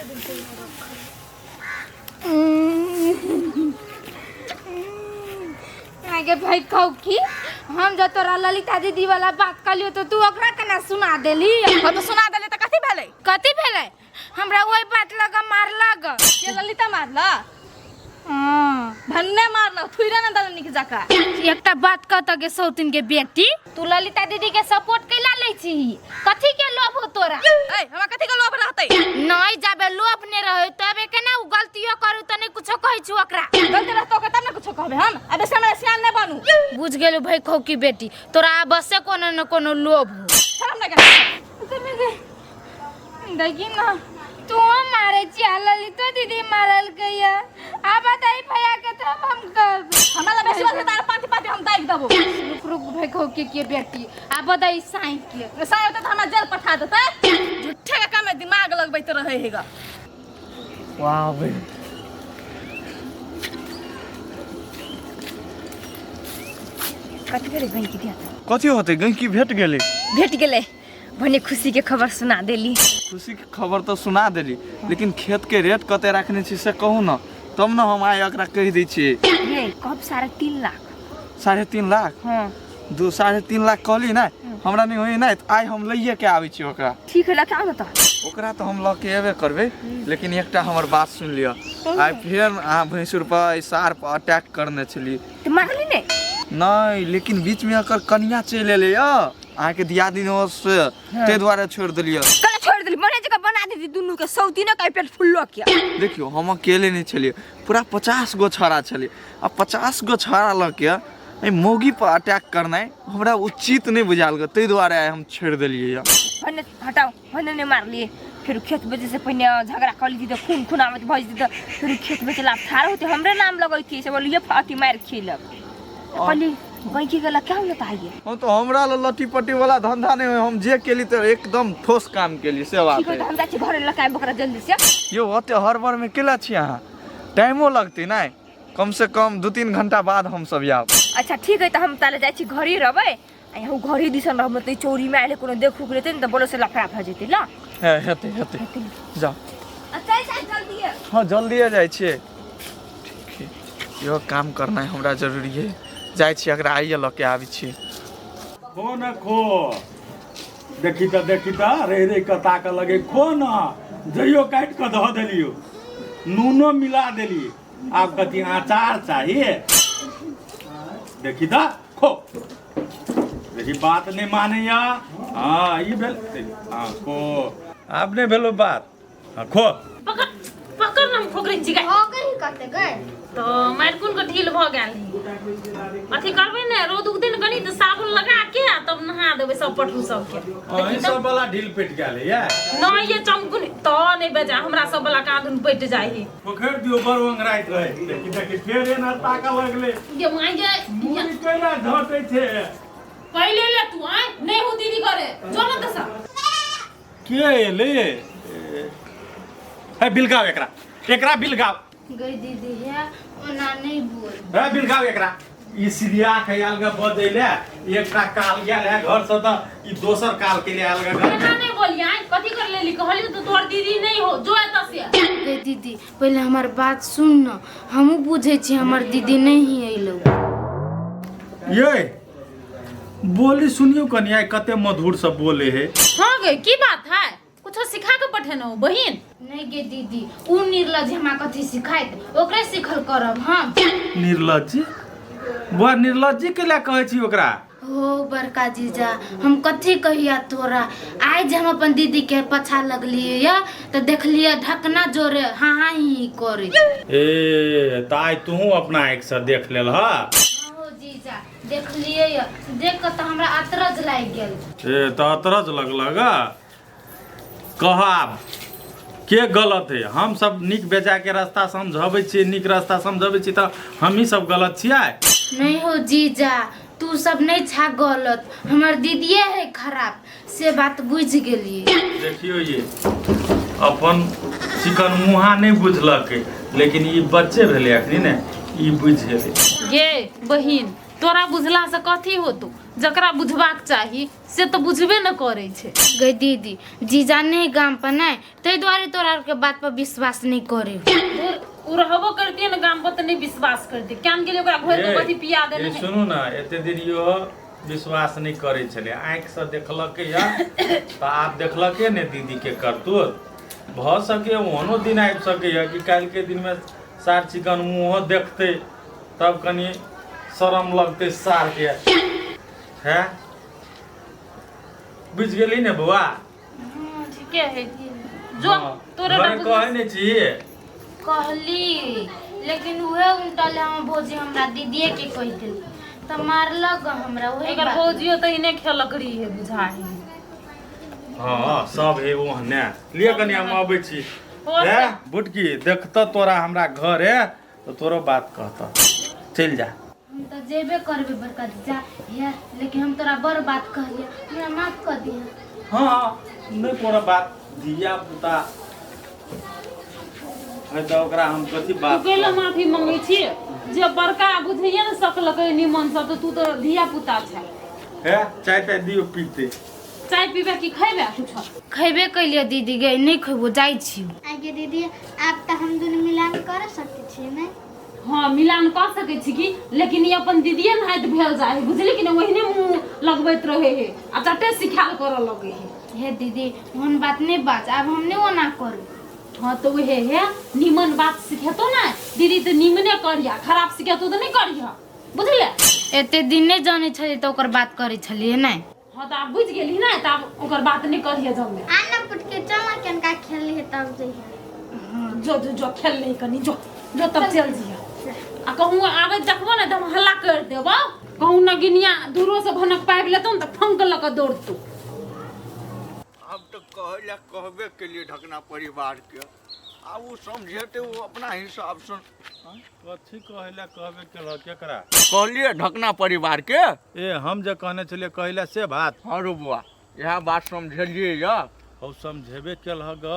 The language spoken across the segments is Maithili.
दिन से यहाँ रखल। आगे भाई कहू की हम जब तोरा ललिता दीदी वाला बात कहलियो तो तू ओकरा केना सुना देली? हम तो सुना देले तऽ कथी भेलै? कथी भेलै? हमरा ओहि बात लग मारलक। के ललिता मारला? हाँ। भन्ने मारलक, थुइरे ने देलनि नीक जकाँ। एकटा बात कहत गे सौतिन के बेटी, तू ललिता दीदी के सपोर्ट कैला लै छी? कथी के लोभ हो तोरा? ए, हमरा कथी के लोभ रहतै? नहीं जाबे लोभ ने रहे तबे केना उ गलतियो करू त नहीं कुछो कहै छु ओकरा। गलती रहतौ ओकर तब ने कुछो कहबै हम। आ बेसी हमरा सियान नहि बनू। बुझ गेलु भाई खौकी बेटी, तोरा अवश्य कोनो न कोनो लोभ हो। शरम नहि करे। देखी ना तू मारे छी आ ललितो दीदी मारल गया। आ बताई भैया के तब हम कहब। हमरा लग बेसी बात तार पाँति पाँति हम दागि देबो। रुक रुक भाई खौकी के बेटी, आ बताई साई के। साई होतै तऽ हमरा जेल पठा देतै। झूठे के काम में दिमाग लगबैत रहै हेगा। वाह बे। कथी भेलै गैंकी दिया? कथी होतै, गैंकी भेट गेलै। भेट गेलै, भने खुशी के खबर सुना देली। खुशी के खबर तऽ सुना देली, लेकिन खेत के रेट कते रखने छी से कहू न, तब न हम आइ एकरा कहि दै छियै। ये कब 3.5 लाख। 3.5 लाख? हाँ। दू 3.5 लाख कहली ना, हमरा नहीं होई ना, आइ हम लइए के आबै छी ओकरा। ठीक है, लके आउ न तऽ। ओकरा तऽ हम लऽ के एबे करबै, लेकिन एकटा हमर बात सुनि लिअ। आइ फेर अहाँ भैंसुर पर, एहि सार पर अटैक करने छलियै। तऽ मारली नहि? नहि, लेकिन बीच में एकर कनिया चलि एलै यऽ, अहाँके दियादिनी से, ताहि दुआरे छोड़ि देलियै। कला छोड़ि देली? मने जकाँ बना देती दुनू के सौतीने के पेट फुल्लो के। देखियौ, हम अकेले नहि छलियै, पूरा 50 गो छौड़ा छलियै। आ 50 गो छौड़ा लऽ के एहि मौगी पर अटैक करनाइ हमरा उचित नहि बुझायल ग, ताहि दुआरे आइ हम छोड़ि देलियै यऽ। भने हटाउ, भने नहि मारलियै। फेर खेत बेचे से पहिने झगड़ा कर ली तऽ खून खून आबैत भऽ जेतै, तऽ फेर खेत बेचे ला ठाढ़ होते हमरे नाम लगैती से बोलिए अथी मारि खिलक। कहली गैंकी गेला क्या होता है ये? हम तो हमरा ल लट्टी पट्टी वाला धंधा नहीं है, हम जे केली तो एकदम ठोस काम केली से बात ठीक है। है। तो हम जाइ छी घरे लकाय बकरा जल्दी से। यो ओते हड़बड़ में केला छी अहाँ? टाइमो लगतै नहीं, कम से कम 2-3 घंटा बाद हम सब आयब। अच्छा ठीक है, तो हम ताले जाइ छी घरे रहबै, आ यहाँ घरे दिसन रहबै तऽ चोरी में आयल कोनो देखू के लेतै ने तऽ बोलो से लफड़ा भऽ जेतै ल। हे हेतै हेतै, जाओ। आ चल जाइ जल्दी। हाँ जल्दिए जाइ छियै। ठीक है, इहो काम करनाइ हमरा जरूरी है। जाइ छी एकरा आइए लऽ के आबै छी। खो न खो, देखी तऽ देखी तऽ रहि रहि कऽ ताकऽ लगे। खो न, जइयो काटि कऽ धऽ देलियौ, नूनो मिला देली, आब कथी अचार चाहिए? देखी तऽ खो, देखी बात नहि मानैया। हँ ई भेल, हँ खो, आब नहि भेलो बात। हाँ खो। पकड़ पकड़ न, हम खोकरै छी। भऽ गेल कते गए? तऽ मारि के ढील भऽ गेल ही। अथी करबै ने, रौद उगतै ने कनि तऽ साबुन लगा के आ तब नहा देबै सब पटरू सबके। अहीं सब वाला ढील पेट गेल ये? नहि ये चमकुन तऽ नहि बजा, हमरा सब वाला कादुन पटि जाइ है। पोखरि दियो, बड़ ओंगराइत रहे। देखी देखी फेर एना ताकऽ लगले। ये माय ये। मुड़ी कैला झटै छै? पहिले ले तू आय नहि हो दीदी करे जो न दसा। के एले हे? बिलगाव एकरा, एकरा बिलगाव। गई दीदी है ओना नहीं बोल। हे बिलगाव एकरा, ई सिरिया के आयल ग बजैले। एकटा काल गेल है घर से तऽ ई दोसर काल के लिए आयल ग घर। एना नहि बोलिए आय, कथी कर लेली? कहली तो तोहर दीदी नहीं हो, जो एतऽ से। गई दीदी, पहले हमार बात सुन न, हमहूँ बुझै छी हमर दीदी नहीं अयलौ। ये बोली सुनियो कनिया, कते मधुर से बोले है। हाँ गे, की बात है? कुछो सिखा के पठेने हो बहिन? नहीं गे दीदी, उ निर्लज हमरा कथी सिखाइत, ओकरे सिखल करब हम। निर्लज्जी बुआ, निर्लज्जी के लिए कहै छी ओकरा? हो बड़का जीजा, हम कथी कहिया तोरा, आइ जे हम अपन दीदी के पछा लगलियै या तऽ देखलियै ढकना जोरे हाँ हाँ ही करे। ए तऽ आइ तूहू अपना आँखि से देख लेल ह? हो जीजा, देखलियै या, देख कऽ तऽ हमरा अतरज लागि गेल। ए तऽ अतरज लगलग। कह आब के गलत है? हम सब नीक बेजा के रास्ता समझबै छियै, नीक रास्ता समझबै छियै, तऽ हमही सब गलत छियै? नहीं हो जीजा, तू सब नहीं छा गलत, हमर दीदिये है खराब, से बात बुझ गेलियै। देखियो ये अपन चिकन मुहा नहि बुझलक, लेकिन ई बच्चे भेलै अखनी ने, ई बुझि गेलै। गे बहिन, तोरा बुझला से कथी होतौ जकरा बुझबाक चाही से तऽ बुझबे न करै छै गई दीदी जीजा नहीं गाम पर नहीं ताहि दुआरे तोरा आरके बात पर विश्वास नहीं करे ओ रहबो करतियै ने गाम पर तऽ नहि विश्वास करतियै क्या गेलियै ओकरा घोरि कऽ कथी पिया देने ए, सुनू ने एते दिन इहो विश्वास नहि करै छलै आँखिसँ देखलकै या तऽ आब देखलकै ने दीदीके करतूत भऽ सके ओहनो दिन आबि सकैए कि काल्हिके दिनमे सार चिकन मुँहो देखतै तब कनि शरम लगतै सारके है बुझि गेली ने बौआ ठीके है जो हाँ, तोरे घरे कहै नहि छी कहली लेकिन उहे उल्टल हम भौजी हमरा दीदीए के कहि देल तऽ मारलक हमरा उहे एकर बात। भौजियो तऽ इने खेलक रही है बुझाइ हँ सब हे ओहने लिअ कनि हम अबै छी हो हे बुटकी देखतऽ तोरा हमरा घर है तऽ तोरो बात कहतऽ चलि जा हम तऽ जेबे करबै बड़का जीजा हे लेकिन हम तोरा बड़ बात कहलियै हमरा माफ कऽ दिहे हँ नहि कोनो बात धिया पुता है तऽ ओकरा हम कथी तू बात कैला कहब? माफी मांगै छियै जे बड़का बुझैये ने सकलकै निमन सब तऽ तू तऽ धिया पुता छै हे चाय ताय दियौ पीते चाय पीबे कि खैबे कुछो खैबे कैलियै दीदी गे नहि खैबो जाइ छी आगे दीदी आब तऽ हम दुनू मिलान कर सकै छियै ने हाँ मिलान कऽ सकै छी की लेकिन ई अपन दीदीए नहाइत भेल जाइ है बुझली कि ने ओहिने मुँह लगबैत रहे है आ चटे सिखायल करऽ लगे है हे दीदी ओहन बात नहि बाज आब हम नहि ओना करू हाँ तो उहे है निमन बात सिखेतो ना दीदी तऽ निमने करिया खराब सिखेतो तऽ नहि करिया बुझले एते दिन नहि जानै छलियै तऽ ओकर बात करै छलियै नहि हाँ तऽ आब बुझि गेली ने तऽ आब ओकर बात नहि करिहे जमे आ ना पुटके चल ना कनका खेल है तब जइहे जो जो जो खेल ले कनी जो जो तब चल जिया आ कहूँ आबैत देखबो ने तऽ हम हल्ला कर देबो कहूँ नगिनिया दूरो से भनक पाबि लेतौ ने तऽ फंक लऽ कऽ दौड़तौ आब तऽ कहै लए कहबे केलियै ढकना परिवारके आब ओ समझेतै ओ अपना हिसाबसँ कथी कहै लए कहबे केलह केकरा कहलियै ढकना परिवारके ए हम जे कहने छलियै कहै लए से बात हँ रौ बौआ इएह बात समझेलियै यऽ हौ समझेबे केलह ग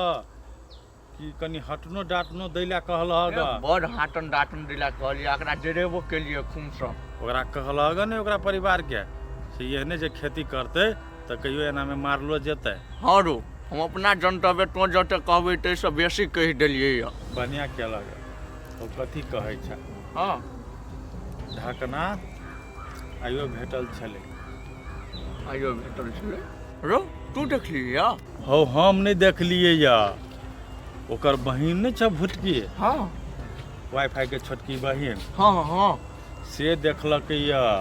कि कनि हटनो डाटनो दै लए कहलह ग बड़ हाटन डाटन दै लए कहलियै एकरा डरेबो केलियै खूनसँ ओकरा कहलह ग ने ओकरा परिवारके से एहने जे खेती करतै तऽ कहियो एनामे मारलो जेतै हँ रौ हम अपना जनतबे तोँ जते कहबै ताहिसँ बेसी कहि देलियै यऽ बढ़िआँ केलक ओ कथी कहै छै हँ ढकना आइयो भेटल छलै आइयो भेटल छलै रौ तू देखलियै यऽ हौ हम नहि देखलियै यऽ ओकर बहिन नहि छै भुटकी हँ वाईफाई के छोटकी बहिन हँ हँ से देखलकै यऽ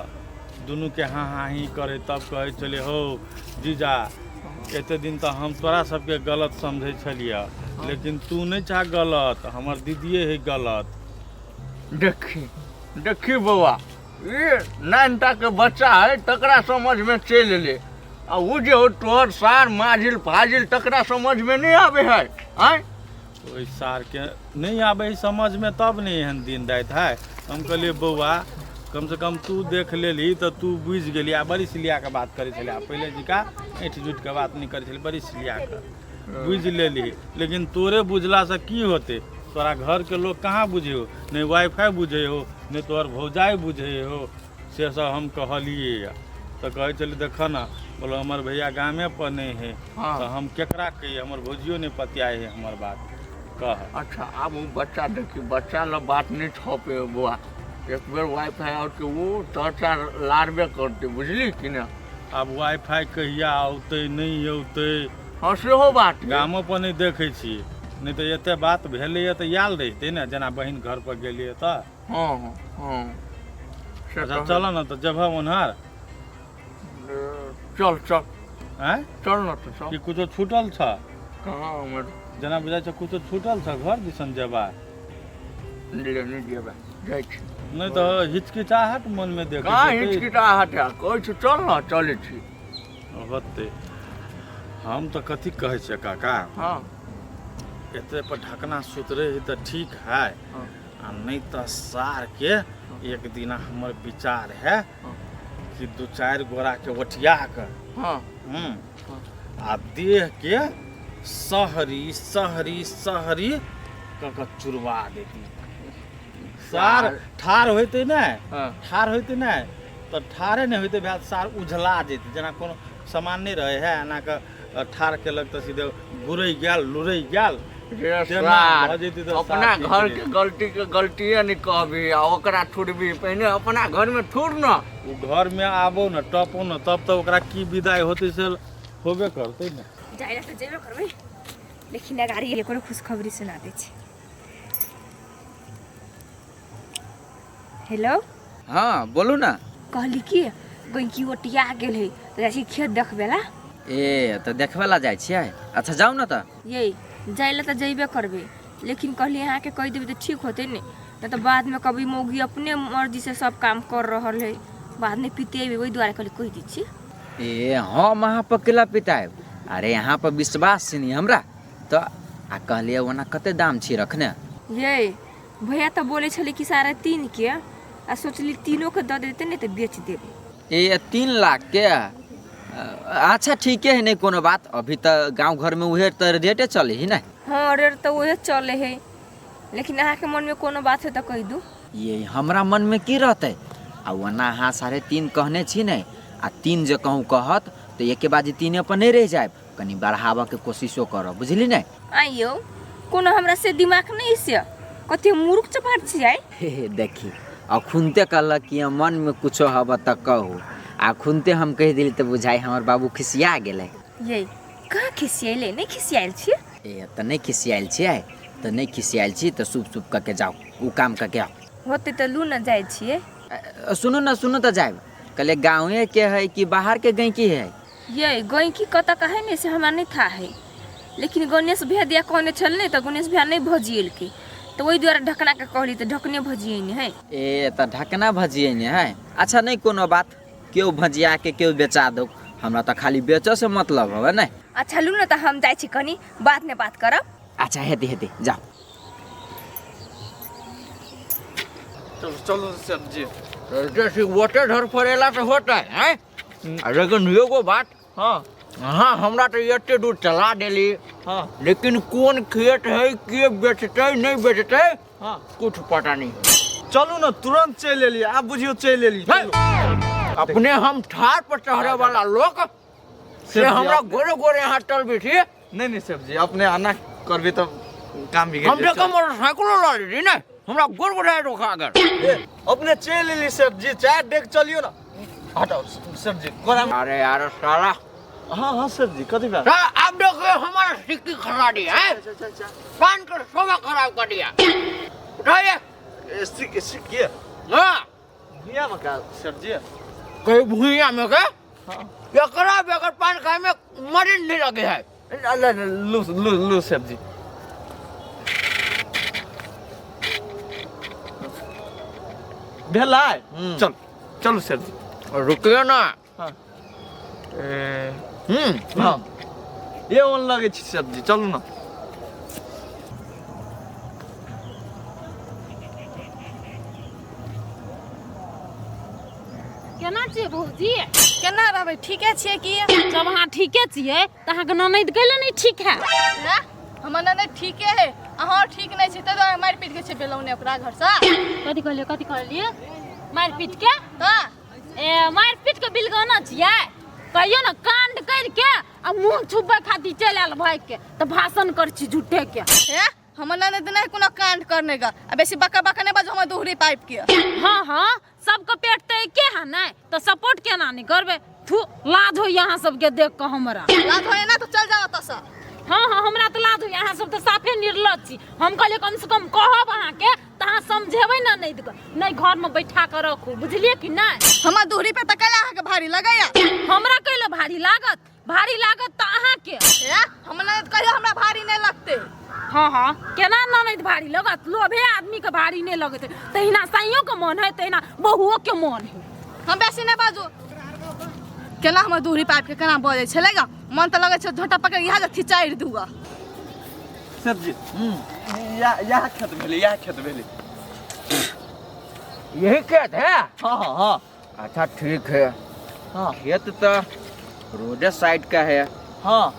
दुनूके हाँ हाँ ही करै तब कहै छलै हौ जीजा एते दिन तऽ हम तोरा सबके गलत समझै छलियै लेकिन तू नहि छा गलत हमर दीदिए है गलत देखी देखी बौआ ई नानटा के बच्चा है तकरा समझमे चलि एलै आ ओ जे हो तोहर सार माझिल फाजिल तकरा समझमे नहि आबै है आँय ओहि सारके नहि आबै है समझमे तब ने एहन दिन राति है हम कहलियै बौआ कमसँ कम तू देख लेलही तऽ तू बुझि गेली आ बड़ी सिलियाके बात करै छलै आ पहिले जिका ऐँठ जुटिके बात नहि करै छलै बड़ी सिलियाके बुझि लेलही लेकिन तोरे बुझलासँ की होतै तोरा घरके लोक कहाँ बुझै हो नहि वाईफाई बुझै हो नहि तोहर भौजाइ बुझै हो से सब हम कहलियै यऽ तऽ कहै छलै देखऽ ने बोलो हमर भैया गामे पर नहि है हाँ। तऽ हम केकरा कहियै हमर भौजियो नहि पतियाइ है हमर बात कह अच्छा आब ओ बच्चा देखी बच्चा लए बात नहि छपे बौआ एक बेर वाईफाई आओत ओ चर्चा लारबे करतै बुझली कि ने आब वाईफाई कहिया औतै नहि औतै हँ सेहो बात है। गामो पर नहि देखै छियै नहि तऽ एते बात भेलैए तऽ आयल रहितै ने जेना बहिन घर पर गेलियै तऽ हँ हँ हँ से अच्छा तऽ चल ने तऽ जेबह ओन्हर चल चल आँय चल ने तऽ चल कि कुछो छूटल छ कहाँ हमर जेना बुझाइ छ कुछो छूटल छ घर दिसन जेबा नहि नहि जेबै जाइ छी नहि तऽ हिचकिचाहट मनमे देखै कहाँ छियै। हिचकिचाहट है कहै छी चल ने चलै छी होतै हम तऽ कथी कहै छियै काका हँ एते पर ढकना सुतरे है तऽ ठीक है हँ। आ नहि तऽ सारके एक दिना हमर विचार है हँ। कि दू चारि गोरा के ओठिया कऽ हँ हम्म, आ देह के सहरी सहरी सहरी कऽ कऽ चुरवा देती सार ठार होइते ने हँ ठार होइते ने तऽ ठाढ़े नहि होइते भए सार उझला जेतै। जेना कोनो सामान नहि रहै है, एना कऽ ठाढ़ केलक तऽ सीधे गुरैक गेल, लुरैक गेल। रे तेना सार, भऽ जेतै तऽ अपना सार ठीक घर रहै। के गलती के गलतिये नहि कहबी आ ओकरा ठुरबी, पहिने अपना घर में ठुर न। ओ घरमे आबो ने टपो ने, तब तऽ ओकरा की विदाइ होतै से होबे करतै ने। जाइ लए तऽ जेबे करबै, लेकिन अगाड़ी एको खुशखबरी सुना दै छी। हेलो। हाँ बोलू ना। कहली कि गैंकी ओटिया गेल है, तऽ जाइ छी खेत देखबै ला। ए तऽ देखबै ला जाइ छियै? अच्छा जाउ ने तऽ। ये जाइ ला तऽ जइबे करबै, लेकिन कहली अहाँके कहि देबै तऽ ठीक होतै ने, नहि तऽ बादमे कभी मौगी अपने मर्जीसँ सब काम कर रहल है, बादमे पितेबै, ओहि दुआरे कहली कहि दै छी। ए हम अहाँ पर केला पितायब? अरे अहाँ पर विश्वास छै नी हमरा तऽ। आ कहलियै ओना कते दाम छी रखने? ये भैया तऽ बोलै छलै कि 3.5 के, आ सोचली तीनोके दऽ देतै ने तऽ बेच देबै। ए 3 लाख के? अच्छा ठीके है, नहीं कोनो बात, अभी तऽ गाँव घरमे उहे तऽ रेटे चले ही ने। हाँ रेट तऽ उहे चले है, लेकिन अहाँके मनमे कोनो बात है तऽ कहि दू। ये हमरा मनमे की रहतै? आ ओना अहाँ 3.5 कहने छी ने, आ 3 जे कहूँ कहत तऽ एके बाजी 3 पर नहीं रहि जायब, कनि बढ़ाबऽके कोशिशो करब, बुझली ने? आइयो कोनो हमरा से दिमाग नहीं से, कते मूर्ख चपाट छियै। हे हे देखी अखुनते कहलक कि मनमे कुछो हब तऽ कहू, आ अखुनते हम कहि देली तऽ बुझाइ हमर बाबू खिसिया गेलै। ये कहाँ खिसियैले? नहि खिसियायल छियै। ए तऽ नहि खिसियायल छियै तऽ नहि खिसियायल छी तऽ सुप सुप कऽ के जाउ, ओ काम कऽ के आउ। होतै तऽ लू ने जाइ छियै। सुनू ने, सुनू तऽ जायब, कहलियै गाँवे के है कि बाहर के गैंकी है? ये गैंकी कतऽ का है ने से हमरा नहि था है, लेकिन गणेश भैया दिया कहने छल ने तऽ गणेश भैया नहि भजिएलकै, तऽ ओहि दुआरे ढकना के कहली तऽ ढकने भजिएने है। ए तऽ ढकना भजिएने है? अच्छा नहीं कोनो बात, केओ भजिया के केओ बेचा दो, हमरा तऽ खाली बेचऽ से मतलब हवे ने। अच्छा लू ने तऽ हम जाइ छी, कनी बात ने बात करब। अच्छा हेतै हेतै जाओ। चलो चलो सब्जी जैसे वोटे धर फरेला से होता है हैं? लेकिन एगो बात, हाँ हाँ हमरा तो एते दूर चला देली, हाँ लेकिन कोन खेत है, के बेचते नहीं बेचते, हाँ कुछ पता नहीं। चलू ने तुरंत चलि एलियै, आब बुझियौ चलि एलियै। है। अपने हम ठार पर चढ़े वाला लोग से हमरा गोरे गोरे यहाँ चल बैठी। नहीं नहीं सेठ जी, अपने आना करबे तऽ काम बिगड़ कम से जेतै। कम मोटरसाइकिलो ला ली ने, हमरा गोर गोरे रोका अगर। ए, अपने चलि एलियै सेठ जी, चाय देख चलियौ ने। हटाओ सेठ जी गोरा। अरे यार साला। हाँ हाँ सेठ जी कथी बात? साला, आप देखो हमारा सिक्की खरा दिया है, पान कर शोभा खराब कर दिया। उठाइए। ए, सिक्की सिक्की हाँ भुइयाँ में का सेठ जी? कहीं भुइयाँ में का? एकरा बगैर पान खाए में मरे नहीं लगे है। ले, ले, लू लू लू सेठ जी। भेलै? चल चलू सेठ जी। रुकियो ना। हाँ। ए, हम्म हाँ ये ओन लगै छी सेठ जी, चलू ना। केना छियै भौजी? केना रहबै, ठीके छियै की? जब अहाँ ठीके छियै तऽ अहाँके ननैद कैले नहि ठीक है? हमर ननैद ठीके है, अहाँ ठीक नहि छी, ताहि दुआरे मारि पीट के छै बेलौने ओकरा घरसँ। कथी कहलियै, कथी कहलियै? मारि पीट के? तऽ ए मारि पीट के बिलगाना छियै? कहियो ने कांड करके आ मुँह छुपबै खातिर चलि आयल भागि के तऽ भाषण कर छी झूठे के। हे हमर ननैद नहि कोनो कांड करने गा, आ बेसी बका बका नहि बाजू हमर दोहरी पाइप के। हाँ हाँ सबके पेट तऽ एके है ने, तऽ सपोर्ट केना नहि करबै? थू लाज होइए अहाँ सबके देख कऽ हमरा। लाज होइए ना तऽ चल जाओ ओतऽसँ। हाँ हाँ हमरा तऽ लाज होइए, अहाँ सब तऽ साफे निर्लज छी। हम कहलियै कम से कम कहब अहाँके तऽ अहाँ समझेबै ने, नहि नहि घरमे बैठा कऽ रखू, बुझलियै कि नहि? हमर दूरी पे तऽ कैला अहाँके भारी लगैया? हमरा कैला भारी लागत? भारी लागत तऽ अहाँके। हे हमर ननैद कहियो हमरा भारी नहि लगतै। हाँ हाँ केना ननैद भारी लगत? लोभे आदमी के भारी नहीं लगत, तहिना साइयों के मन है, तहिना बहुओ के मन है। हम बेसी नहि बाजू, केना हमर दूरी पाइप के केना बजै छलै गा, मन तऽ लगै छै झोंटा पकड़ इएह जे खिचारि दूगा। सेठ जी इएह खेत भेलै, इएह खेत भेलै। यही खेत है? हाँ हाँ हाँ। अच्छा ठीक है। हाँ खेत तऽ रोडे साइड का है। हाँ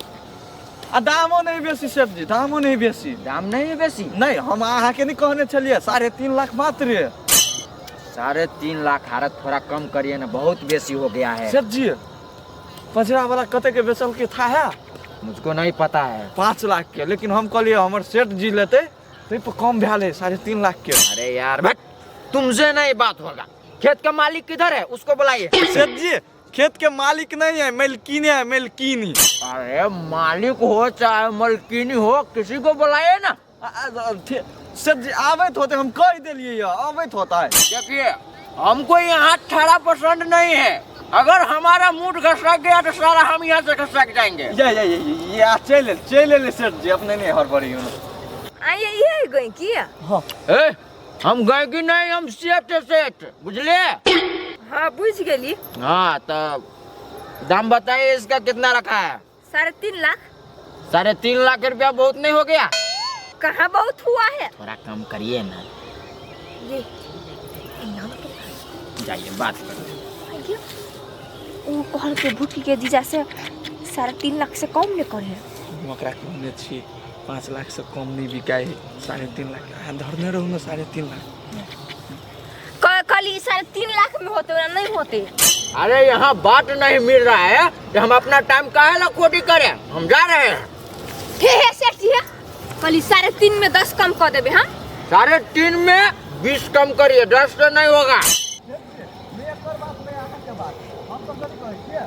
आ दामो नहीं बेसी सेठ जी, दामो नहीं बेसी। दाम नहीं है बेसी? नहीं, हम अहाँके नहीं कहने छलियै, 3.5 लाख मात्र। 3.5 लाख हारत थोड़ा कम करिए ना, बहुत बेसी हो गया है। सेठ जी, पजरा वाला कते के बेचल के था है? मुझको नहीं पता है। 5 लाख के, लेकिन हम कहलिए हमर सेठ जी लेते तै पर कम भेल है, 3.5 लाख के। अरे यार भट, तुमसे नहीं बात होगा। खेत का मालिक किधर है? उसको बुलाइए। सेठ जी, खेत के मालिक नहीं है, मालकिनी है, मालकिनी। अरे मालिक हो चाहे मलकिनी हो, किसी को बुलाइए ना। सेठ जी, आबैत होते, हम कह देलिए ये आबैत होता है। देखिए, हमको यहाँ ठहरा पसंद नहीं है। अगर हमारा मूड घसक गया तो सारा हम यहाँ से घसक जाएंगे। या या या या, चल चल ले सेठ जी, अपने नहीं हड़बड़ी हो। आइए, ये गई की? हाँ। ए, हम गए कि नहीं, हम सेठ है, सेठ, बुझलिए? हाँ, बुझ गेली। हाँ, तो दाम बताइए, इसका कितना रखा है? 3.5 लाख। 3.5 लाख रुपया बहुत नहीं हो गया? कहाँ बहुत हुआ है? थोड़ा कम करिए ना। ये जाइए, बात करिए। वो कहल के भूखी के जीजा से 3.5 लाख से कम नहीं करे। हम ओकरा कहने छी 5 लाख से कम नहीं बिकाइ, 3.5 लाख अहाँ धरने रहू ने, 3.5 लाख। कहली 3.5 लाख में होते ना नहीं होते। अरे यहाँ बात नहीं मिल रहा है तो हम अपना टाइम काहे ला खोटी करें? हम जा रहे हैं। हे हे सेठ जी, हे कहली 3.5 में 10 कम कर देबे हम। 3.5 में 20 कम करिए, 10 तो नहीं होगा। एकर बात नहीं, अहाँके बात हम तऽ कथी कहै छियै,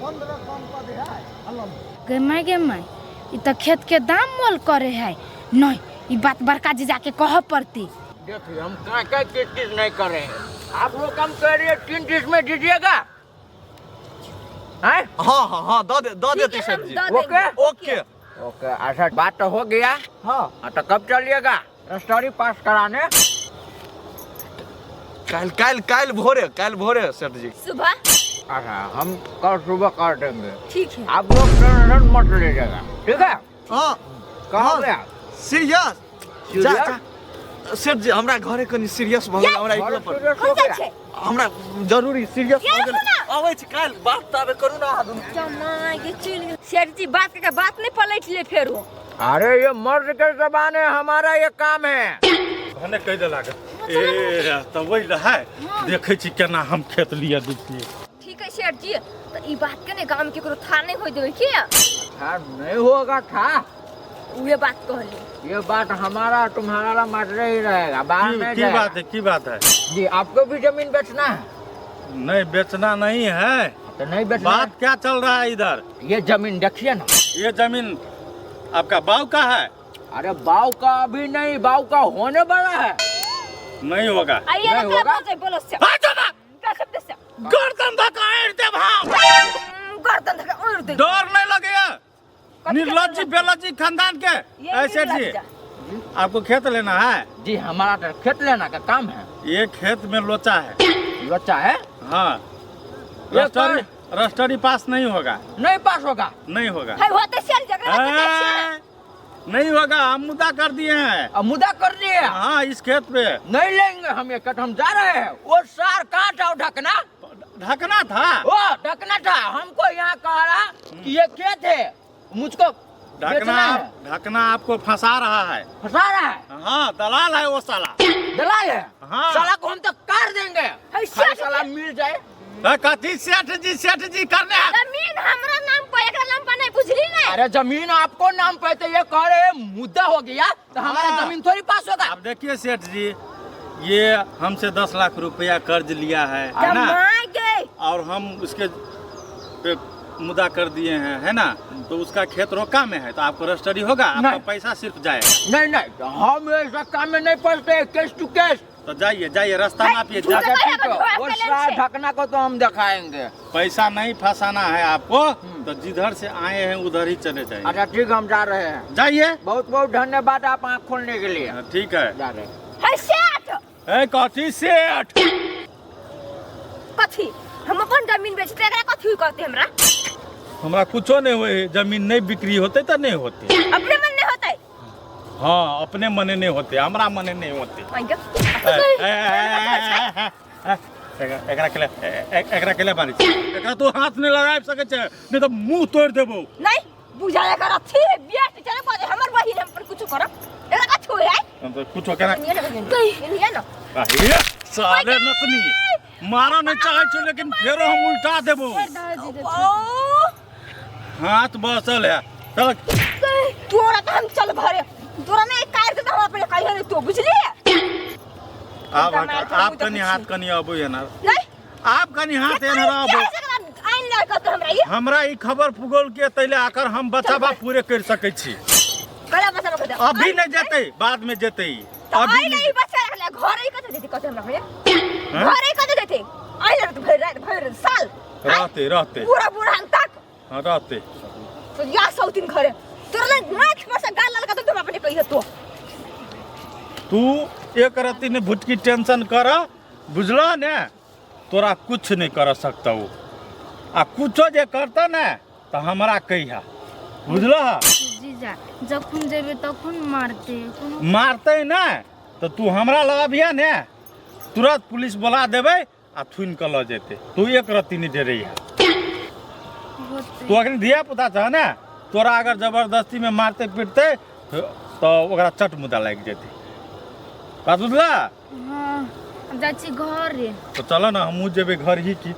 15 कम कऽ दे है अल्लाह। गे माय, गे माय, ई तऽ खेत के दाम मोल करे है। नहीं, ई बात बड़का जीजा के कहऽ पड़ती। देखिए, हम का का किस चीज नहीं कर रहे हैं। आप लोग कम कर रही है, 3 चीज में दीजिएगा हैं? हाँ हाँ हाँ, दऽ दे, दऽ देते सेठ जी। ओके। ओके। ओके, अच्छा, बात तो हो गया। हाँ। हाँ, तो कब चलिएगा रजिस्ट्री पास कराने? काल्हि, काल्हि, काल्हि भोरे, काल्हि भोरे सेठ जी। सुबह। अच्छा, हम कल सुबह कर देंगे। ठीक है। आप लोग टेंशन मत लीजिएगा, ठीक है? हाँ। कहाँ गया? सीरियस जा। सीरियस? जा सेठ जी, हमरा घरे कनि सीरियस भऽ गेल, हमरा एकलो पर। सीरियस हो कौन गया? छै? हमरा जरूरी सीरियस भऽ गेल। ना। अबै छी काल्हि, बात ताबे करू ना अहाँ दुनू। जमा के चल गेल सेठ जी, बात के बात नहीं पलट ले फेरो। अरे ये मर्द के जबान है, हमारा ये काम है। भने कहि देलक ए तऽ वही रहै, देखै छी केना हम खेत लिअ दै छियै। ठीक है सेठ जी, तो ई बात के ने गांव के केकरो था नहीं होय देबै की? था नहीं होगा था। उहे बात कहली। ये बात हमारा तुम्हारा ला मात्र ही रहेगा, बाहर की नहीं की जाएगा। बात है? की बात है? जी, आपको भी जमीन बेचना है? नहीं, बेचना नहीं है। तो नहीं बेचना? बात क्या चल रहा है इधर? है? ये जमीन देखिए ना। ये जमीन आपका बाऊ का है? अरे बाऊ का अभी नहीं, बाऊ का होने वाला है। नहीं होगा। आइए नहीं ना। होगा। बोले बोलो से हाँ, चुप। का शब्द से? गर्दन धक्का ऐंठ देब हम। गर्दन धक्का उड़ दे। डर नहीं लगेगा निर्लज्जी बेलज्जी खानदान के। ये ऐसे जी। निर्लज्जा। आपको खेत लेना है? जी, हमारा तो खेत लेना का काम है। ये खेत में लोचा है। लोचा है? हाँ। ये रजिस्ट्री, रजिस्ट्री पास नहीं होगा। नहीं पास होगा? नहीं होगा। है होते सेठ झगड़ा के ए, नहीं होगा, हम मुद्दा कर दिए हैं। अब मुद्दा कर दिए? हाँ, इस खेत पे। नहीं लेंगे हम ये खेत, हम जा रहे हैं। वो सार कहाँ था? वो ढकना। ढकना था। वो ढकना था, हमको यहाँ कह रहा कि ये खेत है, मुझको ढकना। बेचना है। ढकना आपको फंसा रहा है। फंसा रहा है? हाँ, दलाल है वो साला। दलाल है? हाँ। साला को हम तो काट देंगे। है खाली सेठ साला मिल जाए। ए, कथी सेठ जी सेठ जी करने है? जमीन हमरा नाम पर, एकरा नाम पर नहीं, बुझली नहीं? अरे जमीन आपको नाम पे तो ये कह रहे हैं, मुद्दा हो गया तो हमारा हाँ। जमीन थोड़ी पास होगा। अब देखिए सेठ जी, ये हमसे 10 लाख रुपया कर्ज लिया है ना? जमा गए। और हम उसके पे मुद्दा कर दिए हैं, है ना? तो उसका खेत रोका में है, तो आपको रजिस्ट्री होगा, आपका नहीं। पैसा सिर्फ जाएगा। नहीं नहीं, तो हम ऐसा काम में नहीं फंसते, केस टू केस। तो जाइए, जाइए, रास्ता मापिए। झूठा जा, कहे ठीक अगर है, झोला वो के लेन सारा से। ढकना को तो हम दिखाएंगे। पैसा नहीं फंसाना है आपको तो जिधर से आए हैं उधर ही चले जाइए। अच्छा ठीक, हम जा रहे हैं। जाइए। बहुत बहुत धन्यवाद आप आँख खोलने के लिए। हाँ, ठीक है। जा रहे हैं। है सेठ। ए, कथी सेठ? कथी? हम अपन जमीन बेचते, एकरा कथी कहते हमरा? हमरा कुछो नहीं हुए, जमीन नहीं बिक्री होते तो नहीं होते। अपने मन नहीं होते? हाँ, अपने मने नहीं होते, हमरा मने नहीं होते। आइयो। ए, ए, ए, ए, ए, ए, एकरा एकरा के ले, एकरा के ले बारी छै। एकरा तू हाथ नहीं लगाबि सकै छै, नहीं तो मुंह तोड़ देबो। नहीं बुझा एकर अथी है बेच चले पड़े हमर बहिन हम पर कुछ करब, एकरा कथी होय है? हम तो कुछो केना ये ना, ये ना। आ, हे। साले नतनी मारऽ नहीं चाहे छो लेकिन फेरो हम उल्टा देबो। ओ हाथ बसल है, चल। तोरा तो हम चल घरे, तोरा नहीं काट के तो हम अपने कहियो नहीं तो, बुझलिए? आब आब कनी हाथ कनी अबो एना। नहीं आब कनी हाथ एना अबो। आइन लड़ के हमरा ई हमरा ई खबर पुगल के तैले आकर हम बचावा पूरे कर सकै छी। कला बचावा कर दे। अभी नहीं जेतै, बाद में जेतै। तो अभी आई नहीं बच्चा रखले घर ही कत देते कत हमरा भैया? हैं? घर ही कत देते आई लड़ भर रात भर साल रहते रहते पूरा पूरा हम तक। हाँ रहते। तो या सौतीन घरे तोरा लग माथ पर से गाल लगा तो अपने कहियो तो। तू एक रत्ती ने भुटकी टेंशन कर, बुझला ने? तोरा कुछ नहीं कर सकता वो, आ कुछो जे करता ने तो हमरा कहिया, बुझला? जीजा जखन जेबे तखन मारते। मारते ने तो तू हमरा लगाबिया ने, तुरंत पुलिस बोला देबै आ थुन के ल जेते। तू एक रत्ती नहीं डरैया। तू अखन धिया पुता छह ने, तोरा अगर जबरदस्ती में मारते पीटते तो ओकरा चट मुदा लागि जेते। बात बुझला? हाँ, हम जाइ छी घरे। तो चलो ना, हमहूँ जेबै घर ही की।